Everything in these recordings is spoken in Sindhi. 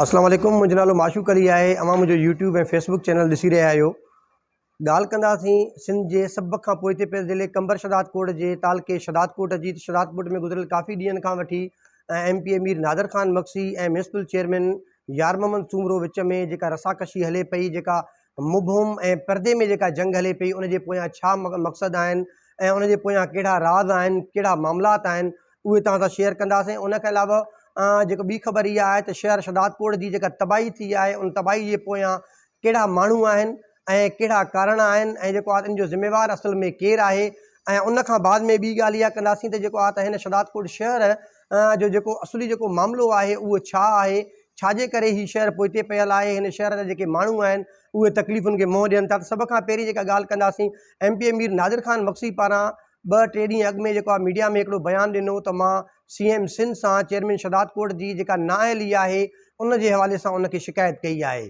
اسلام عليڪم منهنجو نالو معشوق علي آهي اوهان منهنجو يوٽيوب ۽ فيسبوڪ چينل ڏسي رهيا آهيو ڳالهه ڪنداسين سنڌ جي سڀ کان پوئتي پيل ضلعي قمبر شهدادڪوٽ جي تعلقي شهدادڪوٽ جي شهدادڪوٽ ۾ گذريل ڪافي ڏينهن کان وٺي M P A Mir Nadir Khan Magsi ۽ municipal chairman Yar Muhammad Soomro وچ ۾ جيڪا رساڪشي هلي پئي جيڪا مبهم ۽ پردي ۾ جيڪا جنگ هلي پئي ان جي پويان ڇا مقصد آهن ۽ ان جي پويان ڪهڙا راز آهن ڪهڙا معاملات آهن اهي توهان سان شيئر ڪنداسين ان کان علاوه جيڪو ٻي خبر اها آهي ته شهر شهدادڪوٽ جي جيڪا تباهي ٿي آهي ان تباهي جي پويان ڪهڙا ماڻهو آهن ۽ ڪهڙا ڪارڻ آهن ۽ جيڪو آهي ان جو ذميوار اصل ۾ ڪير آهي ۽ ان کان بعد ۾ ٻي ڳالهه اها ڪنداسين ته جيڪو آهي ته هن شهدادڪوٽ شهر جو جيڪو اصلي جيڪو معاملو آهي اهو ڇا آهي ڇاجي ڪري هي شهر پوئتي پيل آهي هن شهر جا جيڪي ماڻهو آهن اهي تڪليفن کي منهن ڏين ٿا ته سڀ کان پهرين جيڪا ڳالهه ڪنداسين M P A Mir Nadir Khan Magsi پاران ٻه ٽي ڏينهن اڳ ۾ جيڪو آهي ميڊيا ۾ هڪڙو بيان ڏنو ته مان سي ايم سنڌ سان چيئرمين شھداد ڪوٽ جي جيڪا نااهلي آهي ان جي حوالي سان ان کي شڪايت ڪئي آهي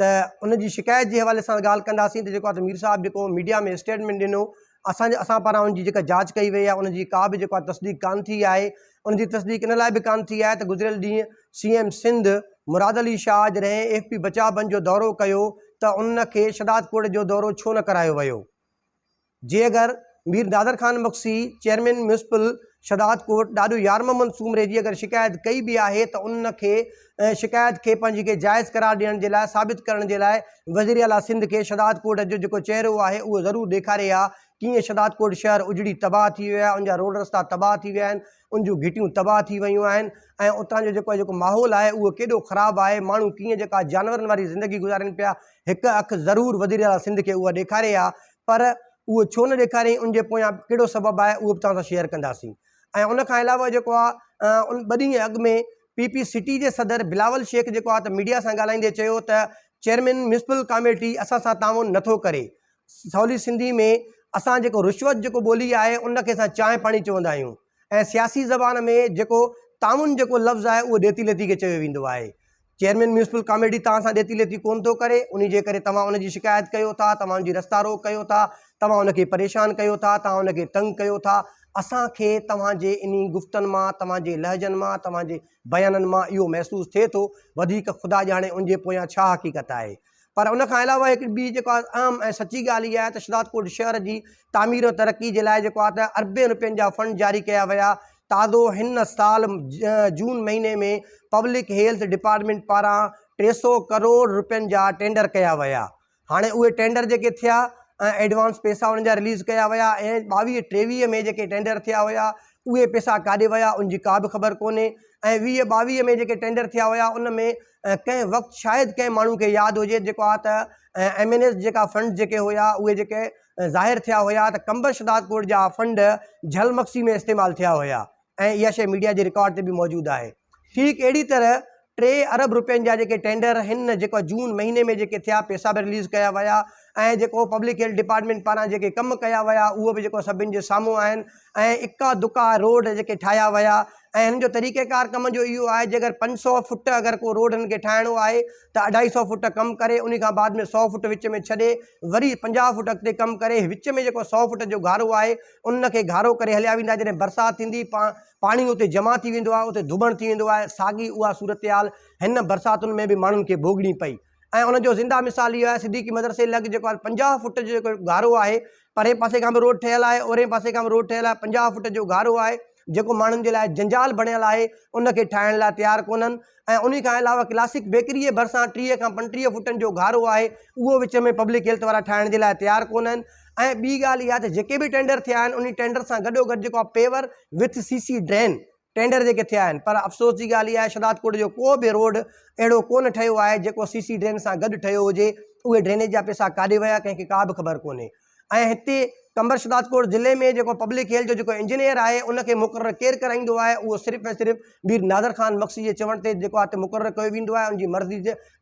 ته ان جي شڪايت جي حوالي سان ڳالهه ڪنداسين ته جيڪو آهي ته مير صاحب جيڪو ميڊيا ۾ اسٽيٽمينٽ ڏنو اسان اسان پاران ان جي جيڪا جاچ ڪئي وئي آهي ان جي ڪا به جيڪو آهي تصديق ڪانه ٿي آهي ان جي تصديق ان لاء به ڪانه ٿي آهي ته گذريل ڏينهن سي ايم سنڌ مراد علي شاهه جڏهن ايف پي بچاء بند جو دورو ڪيو ته ان کي شھداد ڪوٽ جو دورو ڇو نه ڪرايو ويو جي اگر مير نادر خان مگسي چيئرمين ميونسپل شھدادڪوٽ ڏاڏو يار محمد سومري جي اگر شڪايت ڪئي به آهي ته ان کي شڪايت کي پنهنجي کي جائز قرار ڏيڻ جي لاء ثابت ڪرڻ جي لاء وزير اعليٰ سنڌ کي شھدادڪوٽ جو جيڪو چهرو آهي اهو ضرور ڏيکاري ها ڪيئن شھدادڪوٽ شهر اجڙي تباهه ٿي ويو آهي ان جا روڊ رستا تباهه ٿي ويا آهن ان جون گهٽيون تباهه ٿي ويون آهن ۽ اتان جو جيڪو جيڪو ماحول آهي اهو ڪيڏو خراب آهي ماڻهو ڪيئن جيڪا جانورن واري زندگي گذارين پيا هڪ اک ضرور وزير اعليٰ سنڌ کي اها ڏيکاري ها پر اهو ڇو نه ڏيکاريائين ان جي پويان ڪهڙو سبب آهي اهو به توهان سان شيئر ڪنداسين ۽ ان کان علاوه جيڪو آهي ان ٻه ڏينهن اڳ ۾ پي پي سٽي جي صدر بلاول شيخ جيڪو آهي ته ميڊيا سان ڳالهائيندي چيو ته چيئرمين ميونسپل ڪاميٽي اسان سان تعاون نٿو ڪري سولي سنڌي ۾ اسان جيڪو رشوت جيڪو ٻولي آهي ان کي اسان چانهه پاڻي چوندا آهيون ۽ سياسي زبان ۾ جيڪو تعاون جيڪو لفظ آهي اهو ڏيتي ليتي کي چيو ويندو آهي چيئرمين ميونسپل ڪاميٽي توهان سان ڏيتي ليتي ڪونه ٿو ڪري، انهي جي ڪري توهان ان جي شڪايت ڪيو ٿا، توهان ان جي رستا روڪ ڪيو ٿا، توهان ان کي پريشان ڪيو ٿا، توهان ان کي تنگ ڪيو ٿا، اسان کي توهان جي انهي گفتن مان، توهان جي لهجن مان، توهان جي بيانن مان اهو محسوس ٿئي ٿو، وڌيڪ خدا ڄاڻي ان جي پويان ڇا حقيقت آهي. پر ان کان علاوه هڪ ٻي جيڪا اهم ۽ سچي ڳالهه اها آهي ته شهدادڪوٽ شهر جي تعمير ۽ ترقي جي لاء جيڪو آهي ته اربين روپين جا فنڊ جاري ڪيا ويا تازو هن سال جون مهيني ۾ پبلڪ هيلٿ ڊپارٽمينٽ پاران 300 ڪروڙ روپين جا ٽينڊر ڪيا ويا هاڻي اهي ٽينڊر جيڪي ٿيا ۽ ايڊوانس پئسا انهن جا رليز ڪيا ويا ۽ 22 23 ۾ جيڪي ٽينڊر ٿيا هيا اهي پئسا ڪاڏي ويا ان جي ڪا به خبر ڪونهي ۽ 20 22 ۾ جيڪي ٽينڊر ٿيا هيا ان ۾ ڪنهن وقت شايد ڪنهن ماڻهو کي ياد هجي جيڪو آ ته ايم اين ايز جيڪا فنڊ جيڪي هيا اهي جيڪي ظاهر ٿيا هيا ته قمبر شھدادڪوٽ جا فنڊ جھل مگسي ۾ استعمال ٿيا هيا ۽ اها شيء ميڊيا جي رڪارڊ تي به موجود آهي ٺيڪ اهڙي طرح 3 ارب روپين جا جيڪي ٽينڊر هن جيڪو جون مهيني ۾ جيڪي ٿيا پيسا به رليز ڪيا ويا ۽ جيڪو پبلڪ هيلٿ ڊپارٽمينٽ پاران جيڪي ڪم ڪيا ويا اهو به جيڪو سڀن جي سامهون آهن ۽ اڪا دڪا روڊ جيڪي ٺاهيا ويا ۽ هنن جو طريقيڪار ڪم جو اهو آهي جي اگر 500 فٽ اگر ڪو روڊ هنن کي ٺاهڻو آهي ته 250 فٽ ڪم ڪري انهي کان بعد ۾ 100 فٽ وچ ۾ ڇڏي وري 50 فٽ اڳتي ڪم ڪري وچ ۾ جيڪو 100 فٽ جو گهارو آهي ان کي گهارو ڪري هليا ويندا جڏهن برسات ٿيندي پاڻي اتي جمع ٿي ويندو آهي اتي ڌوٻڻ ٿي ويندو آهي ساڳي اها صورتحال هن برساتن ۾ به ماڻهن کي ڀوڳڻي پئي ۽ ان جو زنده مثال اهو آهي صديقي مدرسي لڳ جيڪو آهي 50 فٽ جو جيڪو گهارو آهي پرئين پاسي کان به روڊ ٺهيل آهي اورئين پاسي کان به روڊ ٺهيل آهي 50 فٽ جو گهارو آهي جيڪو ماڻهن جي لاء جنجال بڻيل آهي ان کي ٺاهڻ لاء تيار ڪونهن ۽ انهي کان علاوه ڪلاسڪ بيڪري جي ڀرسان 30 کان 35 فٽن جو گهارو آهي اهو وچ ۾ پبلڪ هيلٿ وارا ٺاهڻ جي لاء تيار ڪونهن ۽ ٻي ڳالهه اها ته جيڪي به ٽينڊر ٿيا آهن انهي ٽينڊر سان گڏو گڏ جيڪو آهي paver with C C drain tender جيڪي ٿيا آهن پر افسوس جي ڳالهه اها آهي شهدادڪوٽ جو ڪو به روڊ اهڙو ڪونه ٺهيو آهي جيڪو سي سي ڊرين سان گڏ ٺهيو هجي اهي ڊرينيج جا پئسا ڪاڏي ويا ڪنهن کي ڪا به خبر ڪونهي ۽ هتي قمبر شهدادڪوٽ ضلعي ۾ جيڪو پبلڪ هيلٿ جو جيڪو انجنيئر آهي ان کي مقرر ڪير ڪرائيندو آهي اهو صرف ۽ صرف مير نادر خان مگسي جي چوڻ تي جيڪو آهي مقرر ڪيو ويندو آهي ان جي مرضي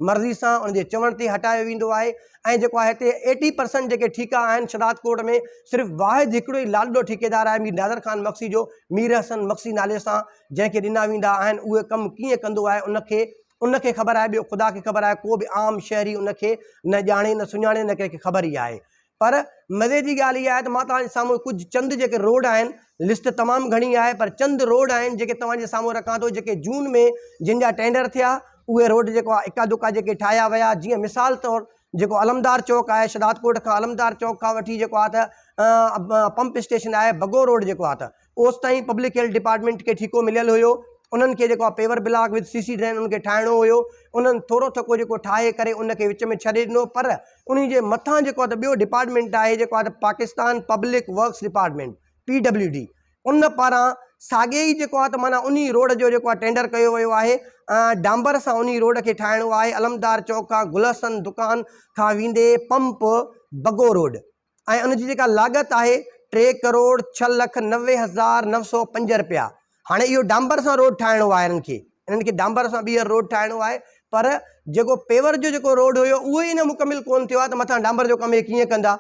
مرضي سان ان جي چوڻ تي هٽايو ويندو آهي ۽ جيڪو آهي هتي ايٽي پرسنٽ جيڪي ٺيڪا آهن شھدادڪوٽ ۾ صرف واحد هڪڙو ئي لاڏلو ٺيڪيدار آهي مير نادر خان مگسي جو مير حسن مگسي نالي سان جنهن کي ڏنا ويندا آهن اهي ڪم ڪيئن ڪندو آهي ان کي ان کي خبر آهي ٻيو خدا کي خبر آهي ڪو به عام شهري ان کي نه ڄاڻي نه سڃاڻي نه ڪنهن کي خبر ئي آهي پر مزي جي ڳالهه اها آهي ته مان توهان جي سامهون ڪجهه چند جيڪي روڊ آهن لسٽ تمام گهڻي آهي پر چند روڊ آهن جيڪي توهان جي سامهون رکان ٿو جيڪي جون ۾ جن جا ٽينڊر ٿيا اهي روڊ جيڪو آهي اڪا دڪا جيڪي ٺاهيا ويا جيئن مثال طور جيڪو علمدار چوڪ آهي شهدادڪوٽ کان علمدار چوڪ کان وٺي جيڪو آهي ته پمپ اسٽيشن آهي بگو روڊ جيڪو آهي ته اوستائين پبلڪ هيلٿ ڊپارٽمينٽ کي ٺيڪو مليل هيو انهن کي جيڪو آهي پيور بلاڪ وٿ سي سي ڊرين ان کي ٺاهڻو هيو انهن ٿورو ٿڪو جيڪو ٺاهي ڪري ان کي وچ ۾ ڇڏي ڏنو پر انهي جي مٿان جيڪو آهي ته ٻيو ڊپارٽمينٽ آهي جيڪو آهي ته Pakistan public works department P W D ان پاران ساڳي ئي جيڪو آهي ته معنيٰ انهي روڊ جو جيڪو آهي ٽينڊر ڪيو ويو آهي ڊامبر سان انهي روڊ کي ٺاهڻو آهي علمدار چوڪ کان گل حسن دڪان کان ويندي پمپ بگو روڊ ۽ ان جي جيڪا لاڳت آهي ٽي ڪروڙ 6,90,905 رپيا. هاڻي اهو ڊامبر سان روڊ ٺاهڻو آهي انهن کي انهن کي ڊامبر سان ٻيهر روڊ ٺاهڻو آهي پر جيڪو پيور جو جيڪو روڊ هيو اهو ئي اڃا مڪمل ڪونه ٿيو آهي ته مٿان ڊامبر جو ڪم هي ڪيئن ڪندا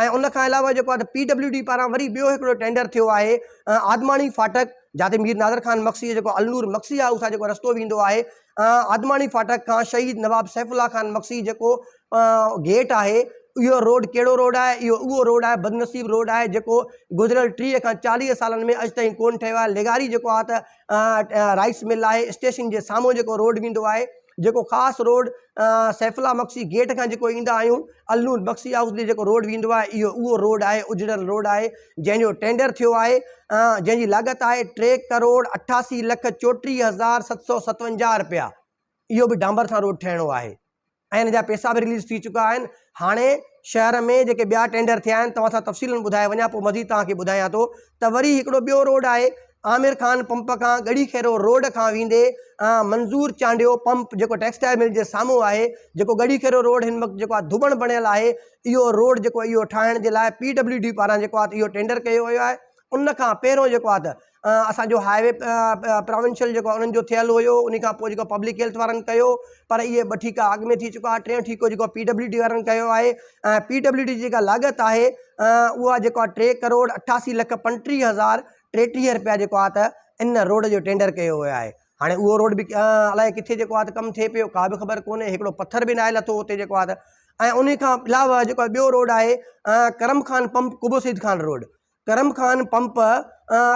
۽ ان کان علاوه جيڪو آهي ته پي ڊبليو ڊي پاران وري ٻيو هڪڙو ٽينڊر ٿيو آهي آدماڻي ڦاٽڪ جاتي مير نادر خان مگسي جو جيڪو النور مگسي هائوس آهي جيڪو رستو ويندو آهي آدماڻي ڦاٽڪ کان شهيد نواب سيف الله خان مگسي جيڪو گيٽ آهي اهو روڊ ڪهڙو روڊ آهي اهو اهو روڊ آهي بدنصيب روڊ آهي جيڪو گذريل 30 کان 40 سالن ۾ اڄ تائين ڪونه ٺهيو آهي لغاري جيڪو آهي ته رائس مل آهي اسٽيشن جي سامهون جيڪو روڊ ويندو آهي جيڪو خاص روڊ سيف الله مگسي گيٽ کان جيڪو ايندا آهيون النور مگسي هائوس ڏي جيڪو روڊ ويندو آهي اهو اهو روڊ آهي اجڙيل روڊ آهي جنهن جو ٽينڊر ٿيو آهي جنهن جي لاڳت آهي ٽي ڪروڙ 88 لک 34757 رپيا اهو به ڊامبر سان روڊ ٺهڻو آهي ۽ ان جا پيسا به رليز ٿي چڪا آهن هاڻي شهر ۾ جيڪي ٻيا ٽينڊر ٿيا آهن توهان سان تفصيلن ٻڌائي وڃان پوء مزيد توهان کي ٻڌايان ٿو ته وري هڪڙو ٻيو روڊ آهي عامر خان پمپ کان ڳڙهي خيرو روڊ کان ويندي منظور چانڊيو پمپ جيڪو ٽيڪسٽائل مل جي سامهون آهي جيڪو ڳڙهي خيرو روڊ هن وقت جيڪو آهي ڌوٻڻ بڻيل آهي اهو روڊ جيڪو اهو ٺاهڻ جي لاء پي ڊبليو ڊي پاران جيڪو آهي اهو ٽينڊر ڪيو ويو آهي ان کان پهريون جيڪو آهي ته اسان جو هاء وي پراونشل جيڪو انهن جو ٿيل هيو ان کان پوء جيڪو پبلڪ هيلٿ وارن ڪيو پر اهي ٻه ٺيڪا اڳ ۾ ٿي چڪا ٽيون ٺيڪو جيڪو پي ڊبليو ڊي وارن ڪيو آهي ۽ پي ڊبليو ڊي جي جيڪا لاڳت آهي اها جيڪو آهي ٽي ڪروڙ 88 لک 35 هزار 33 رپيا جيڪو آهي ته ان روڊ جو ٽينڊر ڪيو ويو آهي هاڻي اهو روڊ به الائي ڪٿي جيڪو آهي ته ڪم ٿئي پيو ڪا به خبر ڪونهي هڪڙو پٿر به ناهي لٿو اتي جيڪو آهي ته ۽ ان کان علاوه جيڪو ٻيو روڊ آهي ڪرم خان پمپ قبو سيد خان روڊ ڪرم خان پمپ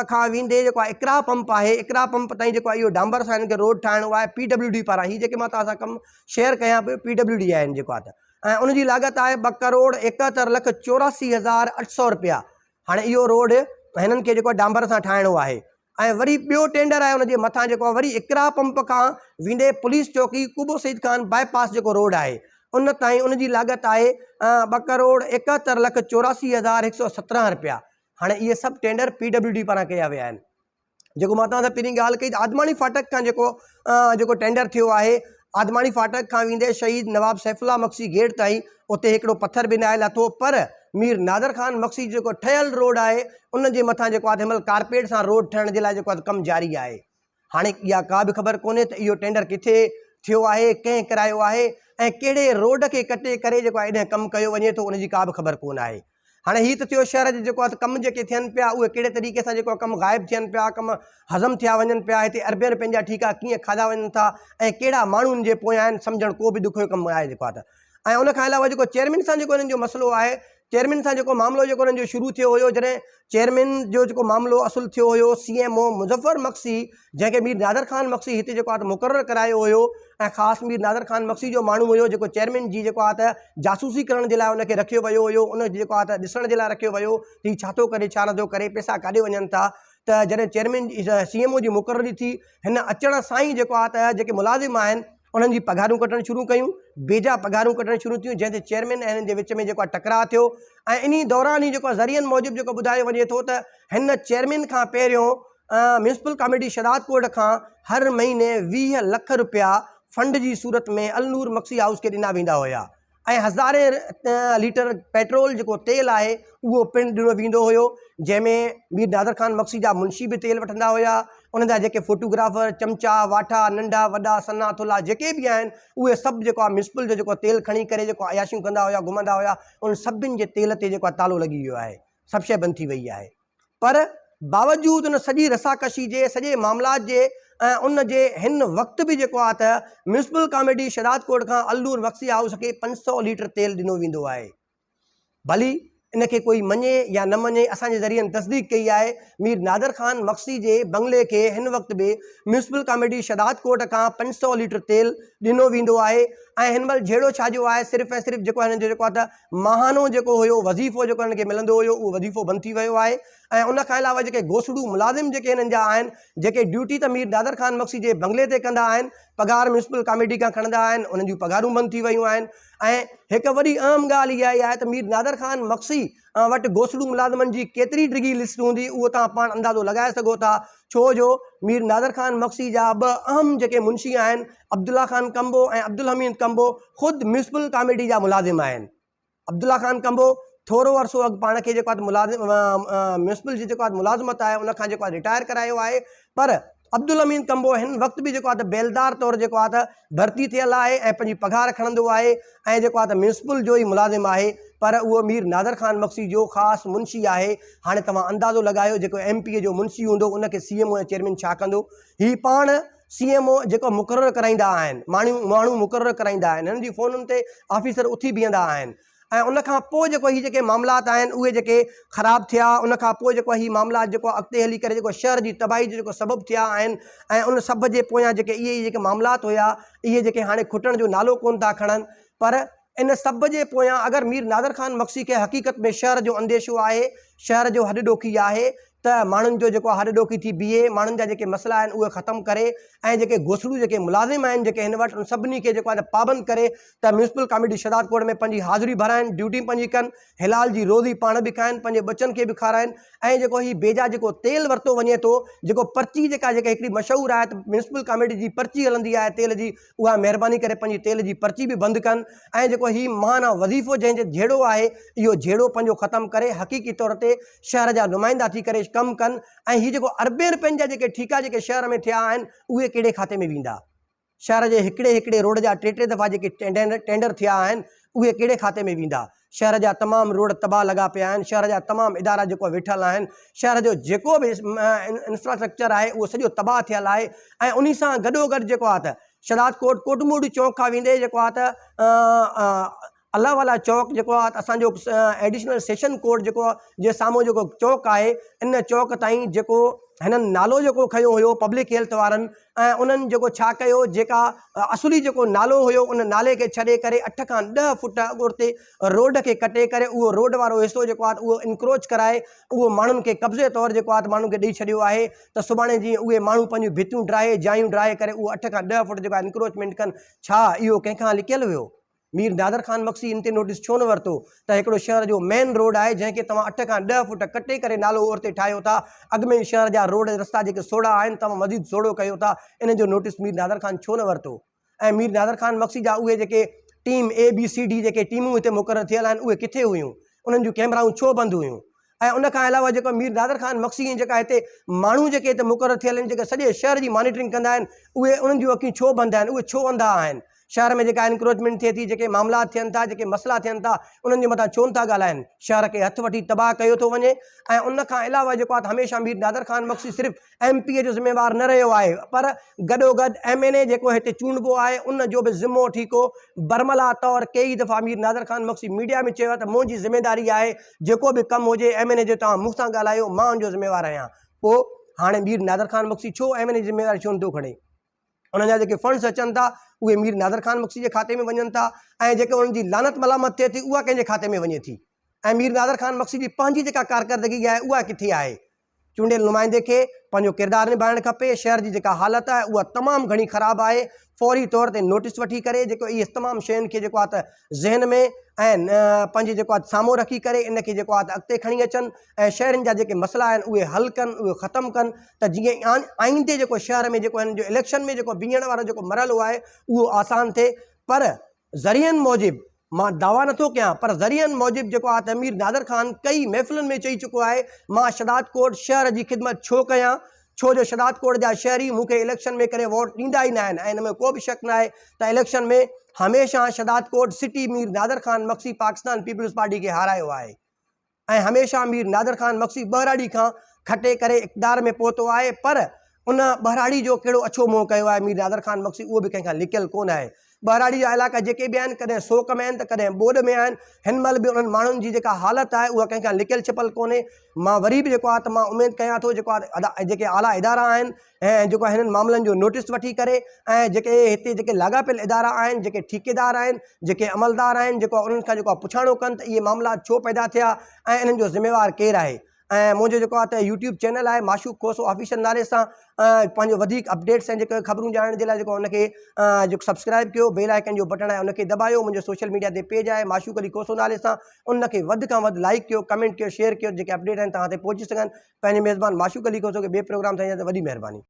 کان ويندي جيڪو آهي اقرا پمپ آهي اقرا پمپ تائين جيڪو آهي اهو ڊامبر سان هن کي روڊ ٺاهڻو آهي پي ڊبليو ڊي پاران هي جيڪي مان توهان سان ڪم شيئر ڪيان پيو پي ڊبليو ڊي آهن جيڪو آهي ته ۽ ان جي لاڳت آهي 2 ڪروڙ 71 لک 84 هزار 800 رپيا. هاڻي اهو روڊ هنن کي جيڪو آهي ڊامبر سان ٺاهڻو آهي ۽ وري ٻيو ٽينڊر آهي ان جي مٿان جيڪو آهي وري اقرا پمپ کان ويندي پوليس چوڪي قبو سعيد خان باء پاس جيڪو روڊ آهي ان تائين ان جي لاڳت آهي 2 ڪروڙ 71 لک 84 هزار 117 رپيا. هاڻي اهي سڀ ٽينڊر پي ڊبليو ڊي پاران ڪيا ويا آهن. جيڪو مان توهان سان پهرين ڳالهه ڪئي ته آدماڻي ڦاٽڪ کان جيڪو جيڪو ٽينڊر ٿيو آهي آدماڻي ڦاٽڪ کان ويندي شهيد نواب سيف الله مگسي گيٽ تائين اتي هڪڙو پٿر به ناهي لاٿو پر مير نادر خان مگسي جو جيڪو ٺهيل روڊ آهي ان جي مٿان جيڪو آهي هن مهل ڪارپيٽ سان روڊ ٺهڻ جي لاء جيڪو آهي ڪم جاري آهي. هاڻي اها ڪا به خبر ڪونهي ته اهو ٽينڊر ڪٿي ٿيو آهي ڪنهن ڪرايو آهي ۽ ڪهڙي روڊ کي ڪٽي ڪري جيڪو آهي ايڏانهن ڪم ڪيو وڃي ٿو ان جي ڪا به خبر ڪونه آهي. هاڻي هي ته ٿيو شهر جي جيڪو آهي ڪم جيڪي ٿين پيا اهي ڪهڙي طريقي سان جيڪو ڪم غائب ٿين پيا ڪم هضم ٿيا وڃن پيا هتي اربين رپين جا ٺيڪا ڪيئن کاڌا وڃن ٿا ۽ ڪهڙا ماڻهو ان جي پويان آهن سمجهڻ ڪو به ڏکيو ڪم آهي جيڪو آهي ته ۽ ان کان علاوه جيڪو چيئرمين سان جيڪو انهن جو مسئلو آهي چيئرمين سان جيڪو معاملو جيڪو انهن جو شروع ٿيو هيو جڏهن چيئرمين جو جيڪو معاملو اصل ٿيو هيو C M O Muzaffar Magsi جنهن کي مير نادر خان مگسي هتي جيڪو آهي ته مقرر ڪرايو هيو ۽ خاص مير نادر خان مگسي جو ماڻهو هيو جيڪو چيئرمين جي جيڪو آهي ته جاسوسي ڪرڻ جي لاء ان کي رکيو ويو هيو ان جيڪو آهي ته ڏسڻ جي لاء رکيو ويو ته هي ڇا ٿو ڪري ڇا نٿو ڪري پئسا ڪاڏي وڃن ٿا ته جڏهن چيئرمين سي ايم او جي مقرري ٿي هن اچڻ سان ئي جيڪو آهي ته جيڪي ملازم آهن انهن جي پگهارون ڪٽڻ شروع ڪيون، بيجا پگهارون ڪٽڻ شروع ٿيون، جنهن تي چيئرمين ۽ هنن جي وچ ۾ جيڪو آهي ٽڪراء ٿيو ۽ انهي دوران ئي جيڪو آهي ذريعن موجب جيڪو ٻڌايو وڃي ٿو ته هن چيئرمين کان پهريون ميونسپل ڪاميٽي شهدادڪوٽ کان هر مهيني 20 لک رپيا فنڊ جي صورت ۾ النور مگسي هائوس کي ڏنا ويندا هيا. ۽ هزارين ليٽر پيٽرول جيڪو تيل آهي اهو پڻ ڏنو ويندو هيو جنهن ۾ مير نادر خان مگسي جا منشي به تيل وٺندا هيا انهن جا جيڪي فوٽوگرافر چمچا واٺا ننڍا وڏا سنا ٿلها جيڪي به آهن اهي سڀ جيڪو آهي ميونسپل جو جيڪو تيل کڻي ڪري جيڪو عياشيون ڪندا هيا گهمندا هيا انهن سڀن جي تيل تي جيڪو آهي تالو لڳي ويو آهي سڀ شيء بند ٿي وئي آهي پر باوجود ان سڄي رساڪشي جي سڄي معاملات جي ۽ ان جي هن وقت به جيڪو آهي ته ميونسپل ڪاميٽي شهدادڪوٽ کان النور مگسي هائوس کي 500 ليٽر تيل ڏنو ويندو آهي. ڀلي ان کي ڪوئي مڃي يا نه مڃي اسان جي ذريعن تصديق ڪئي آهي مير نادر خان مگسي جي بنگلي کي هن وقت به ميونسپل ڪاميٽي شهدادڪوٽ کان 500 ليٽر تيل ڏنو ويندو آهي ۽ هن مهل جهيڙو ڇا جو آهي صرف ۽ صرف جيڪو هنن جو جيڪو آهي ته ماهانو جيڪو هيو وظيفو جيڪو هنن کي ملندو هيو اهو وظيفو بند ٿي ويو آهي ۽ ان کان علاوه جيڪي گوسڙو ملازم جيڪي هنن جا آهن جيڪي ڊيوٽي ته مير نادر خان مگسي جي بنگلي تي ڪندا آهن پگهار ميونسپل ڪاميٽي کان کڻندا آهن انهن جون پگهارون بند ٿي ويون آهن ۽ هڪ وڏي اهم ڳالهه اها ئي آهي ته مير نادر خان مگسي وٽ گوسڙو ملازمن جي ڪيتري ڊگهي لسٽ هوندي اهو توهان پاڻ اندازو لڳائي سگهو ٿا ڇو جو مير نادر خان مگسي جا ٻه اهم جيڪي منشي آهن عبدالله خان ڪمبو ۽ عبدالحميد ڪمبو خود ميونسپل ڪاميٽي جا ملازم آهن. عبدالله خان ڪمبو ٿورو عرصو اڳ پاڻ کي جيڪو آهي ملازم ميونسپل جي جيڪو آهي ملازمت آهي ان کان جيڪو آهي رٽائر ڪرايو آهي پر عبدالامين ڪمبو هن وقت به جيڪو آهي ته بيلدار طور جيڪو آهي ته ڀرتي ٿيل آهي ۽ پنهنجي پگهار کڻندو آهي ۽ جيڪو آهي ته ميونسپل جو ئي ملازم آهي پر اهو مير نادر خان مگسي جو خاص منشي آهي هاڻي توهان اندازو لڳايو جيڪو ايم پي اي جو منشي هوندو ان کي سي ايم او ۽ چيئرمين ڇا ڪندو هي پاڻ سي ايم او جيڪو مقرر ڪرائيندا آهن ماڻهو ماڻهو مقرر ڪرائيندا آهن هنن جي فونن تي آفيسر اٿي بيهندا آهن ۽ ان کان پوء جيڪو هي جيڪي معاملات آهن اهي جيڪي خراب ٿيا ان کان پوء جيڪو هي معاملات جيڪو اڳتي هلي ڪري جيڪو شهر جي تباهي جو جيڪو سبب ٿيا آهن ۽ ان سڀ جي پويان جيڪي اهي جيڪي معاملات هيا اهي جيڪي هاڻي کٽڻ جو نالو ڪون ٿا کڻن پر ان سڀ جي پويان اگر مير نادر خان مگسي کي حقيقت ۾ شهر جو انديشو آهي شهر جو هڏ ڏوکي آهي ته ماڻهن جو جيڪو هڏ ڏوکي ٿي بيهي ماڻهن جا جيڪي مسئلا آهن اهي ختم ڪري ۽ جيڪي گوسڙو جيڪي ملازم آهن جيڪي هن وٽ ان سڀني کي جيڪو آهي ته پابند ڪري ته ميونسپل ڪاميٽي شهدادڪوٽ ۾ پنهنجي حاضري ڀرائن ڊيوٽي پنهنجي ڪن حلال جي روزي پاڻ به کائن پنهنجي ٻچن کي به کارائن ۽ جيڪو هي بيجا جيڪو تيل ورتو وڃي ٿو جيڪو پرچي جيڪا جيڪا هڪڙي مشهور آهي ته ميونسپل ڪاميٽي جي پرچي هلندي آهي تيل جي اها مهرباني ڪري پنهنجي تيل جي پرچي به بند ڪن ۽ جيڪو هي ماهانه وظيفو جنهن جي جهيڙو آهي اهو جهيڙو پنهنجو ختم ڪري حقيقي طور تي شهر جا نمائندا ٿي ڪري ڪم ڪن ۽ هي جيڪو اربين روپين جا جيڪي ٺيڪا جيڪي شهر ۾ ٿيا آهن اهي ڪهڙي کاتي ۾ ويندا؟ شهر جي هڪڙي هڪڙي روڊ جا ٽي ٽي دفعا جيڪي ٽينڊر ٿيا آهن اهي ڪهڙي کاتي ۾ ويندا؟ شهر جا تمام روڊ تباهه لڳا پيا آهن شهر جا تمام ادارا جيڪو ويٺل آهن شهر جو جيڪو به انفراسٽرڪچر آهي اهو سڄو تباهه ٿيل آهي ۽ انهي سان گڏوگڏ جيڪو آهي ته شهدادڪوٽ ڪوٽ موڙي چونڪ کان ويندي جيڪو آهي ته الله والا چوڪ جيڪو آهي اسان جو ايڊيشنل سيشن ڪورٽ جيڪو جي سامهون جيڪو چوڪ آهي ان چوڪ تائين جيڪو هنن نالو جيڪو کنيو هيو پبلڪ هيلٿ وارن ۽ انهن جيڪو ڇا ڪيو جيڪا اصلي جيڪو نالو هيو ان نالي کي ڇڏي ڪري 8 کان 10 فٽ اڳتي روڊ کي ڪٽي ڪري اهو روڊ وارو حصو جيڪو آهي اهو انڪروچ ڪرائي اهو ماڻهن کي قبضي طور جيڪو آهي ماڻهن کي ڏئي ڇڏيو آهي ته سڀاڻي جيئن اهي ماڻهو پنهنجون ڀتيون ڊاهي جايون ڊاهي ڪري اهو 8 کان 10 فٽ جيڪو آهي انڪروچمينٽ ڪن ڇا اهو ڪنهن کان لڪيل هيو؟ مير نادر خان مگسي ان تي نوٽيس ڇو نه ورتو ته هڪڙو شهر جو مين روڊ آهي جنهن کي توهان 8 کان 10 فوٽ ڪٽي ڪري نالو اورتي ٺاهيو ٿا اڳ ۾ ئي شهر جا روڊ رستا جيڪي سوڙها آهن توهان مزيد سوڙهو ڪيو ٿا ان جو نوٽيس مير نادر خان ڇو نه ورتو ۽ مير نادر خان مگسي جا اهي جيڪي ٽيم اي بي سي ڊي جيڪي ٽيمون هتي مقرر ٿيل آهن اهي ڪٿي هيون انهن جون ڪيمرائون ڇو بند هيون ۽ ان کان علاوه جيڪو مير نادر خان مگسي ۽ جيڪا هتي ماڻهو جيڪي هتي مقرر ٿيل آهن جيڪي سڄي شهر جي مانيٽرنگ ڪندا آهن اهي انهن جون اکيون ڇو بند آهن اهي ڇو انڌا آهن شهر ۾ جيڪا انڪروچمينٽ ٿئي ٿي جيڪي معاملات ٿين ٿا جيڪي مسئلا ٿين ٿا انهن جي مٿان ڇو نٿا ڳالهائن شهر کي هٿ وٺي تباهه ڪيو ٿو وڃي ۽ ان کان علاوه جيڪو آهي هميشه مير نادر خان مگسي صرف ايم پي اي جو ذميوار نه رهيو آهي پر گڏوگڏ ايم اين اي جيڪو هتي چونڊبو آهي ان جو به ذمو ٺيڪو برملا طور ڪيئي دفعا مير نادر خان مگسي ميڊيا ۾ چيو آهي ته منهنجي ذميداري آهي جيڪو به ڪم هجي ايم اين اي جو توهان مون سان ڳالهايو مان ان جو ذميوار آهيان پوء هاڻي مير نادر خان مگسي ڇو ايم اين اي جي ذميواري ڇو نٿو کڻي؟ انهن جا جيڪي فنڊز اچن ٿا اهي مير نادر خان مگسي جي کاتي ۾ وڃن ٿا ۽ جيڪي انهن جي لعنت ملامت ٿئي ٿي اها ڪنهن جي کاتي ۾ وڃي ٿي ۽ مير نادر خان مگسي جي پنهنجي جيڪا ڪارڪردگي آهي اها ڪٿي آهي؟ چونڊيل نمائندي کي پنهنجو ڪردار نڀائڻ کپي، شهر جي جيڪا حالت آهي اها تمام گهڻي خراب آهي، فوري طور تي نوٽيس وٺي ڪري جيڪو اهي تمام شين کي جيڪو آهي ته ذهن ۾ ۽ پنهنجي جيڪو آهي سامهون رکي ڪري ان کي جيڪو آهي ته اڳتي کڻي اچن ۽ شهرين جا جيڪي مسئلا آهن اهي حل ڪن اهي ختم ڪن ته جيئن آئيندي جيڪو شهر ۾ جيڪو هنن جو اليڪشن ۾ جيڪو بيهڻ وارو جيڪو مرحلو آهي اهو آسان ٿئي پر ذريعن موجب، مان دعويٰ نٿو ڪيان پر ذريعن موجب جيڪو آهي ته مير نادر خان ڪئي محفلن ۾ چئي چڪو آهي مان شھدادڪوٽ شهر جي خدمت ڇو ڪيان ڇو جو شھدادڪوٽ جا شهري مون کي اليڪشن ۾ ڪڏهن ووٽ ڏيندا ئي ناهن ۽ ان ۾ ڪو به شڪ ناهي ته اليڪشن ۾ هميشه شھدادڪوٽ سٽي مير نادر خان مگسي پاڪستان پيپلز پارٽي کي هارايو آهي. ۽ هميشه مير نادر خان مگسي ٻهراڙي کان کٽي ڪري اقتدار ۾ پهتو آهي پر ان ٻهراڙي جو ڪهڙو اڇو منهن ڪيو آهي مير نادر خان مگسي اهو به ڪنهن کان لڪيل ڪونه آهي. ٻهراڙي جا علائقا جيڪي به آهن ڪڏهن سوڪ ۾ آهن ته ڪڏهن ٻوڏ ۾ آهن هن مهل به انهن ماڻهن جي جيڪا حالت آهي اها ڪنهن کان لڪيل ڇپل ڪونهي مان وري به جيڪو آهي ته مان اميد ڪيان ٿو جيڪو آهي جيڪي اعليٰ ادارا آهن ۽ جيڪو هنن معاملن جو نوٽيس وٺي ڪري ۽ جيڪي هتي جيڪي لاڳاپيل ادارا آهن جيڪي ٺيڪيدار آهن جيڪي عملدار آهن جيڪو انهن کان جيڪو آهي پڇاڻو ڪن ته اهي معاملا ڇو پيدا ٿيا ۽ انهن جو ذميوار ڪير آهي ۽ منهنجو جيڪو آهي ته يوٽيوب چينل آهي معشوق کوسو آفيشل نالي سان پنهنجو وڌيڪ اپڊيٽس ۽ جيڪي خبرون ڄاڻڻ جي لاء جيڪو ان کي جيڪو سبسڪرائب ڪيو بيل آئيڪن جو بٽڻ آهي ان کي دٻايو منهنجو سوشل ميڊيا تي پيج آهي معشوق علي کوسو نالي سان ان کي وڌ کان وڌ لائڪ ڪيو ڪمينٽ ڪيو شيئر ڪيو جيڪي اپڊيٽ آهن توهان تائين پهچي سگهن پنهنجي ميزبان معشوق علي کوسو کي ٻئي پروگرام سان وڏي مهرباني.